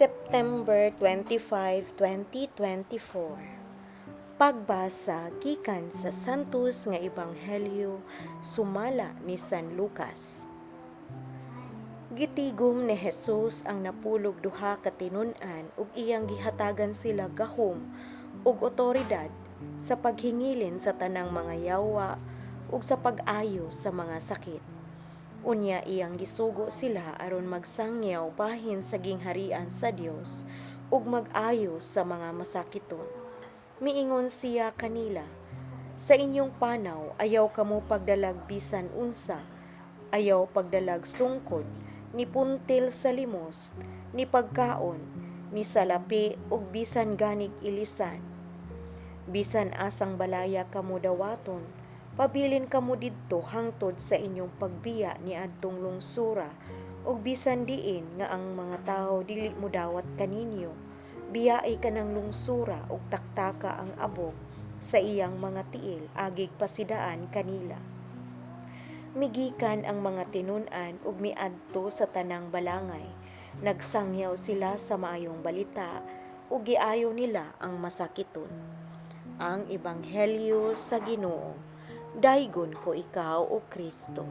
September 25, 2024. Pagbasa gikan sa Santos nga Ebanghelyo sumala ni San Lucas. Gitigom ni Jesus ang napulog duha ka tinun-an ug iyang gihatagan sila gahom ug otoridad sa paghingilin sa tanang mga yawa ug sa pag-ayo sa mga sakit. Unya iyang gisugo sila aron magsangyaw bahin sa gingharian sa Dios ug mag-ayo sa mga masakiton. Miingon siya kanila, "Sa inyong panaw ayaw kamo pagdalag bisan unsa, ayaw pagdalag sungkod, ni puntil sa limos, ni pagkaon, ni salapi ug bisan ganig ilisan. Bisan asang balaya kamo dawaton, pabilin kamo didto hangtod sa inyong pagbiya niadtong lungsura, ug bisan diin nga ang mga tawo dili modawat kaninyo, biyai kanang lungsura ug taktaka ang abog sa iyang mga tiil agig pasidaan kanila." Migikan ang mga tinun-an ug miadto sa tanang balangay. Nagsangyaw sila sa maayong balita ug giayo nila ang masakiton. Ang Ebanghelyo sa Ginoo. Daygon ko ikaw, o Kristo.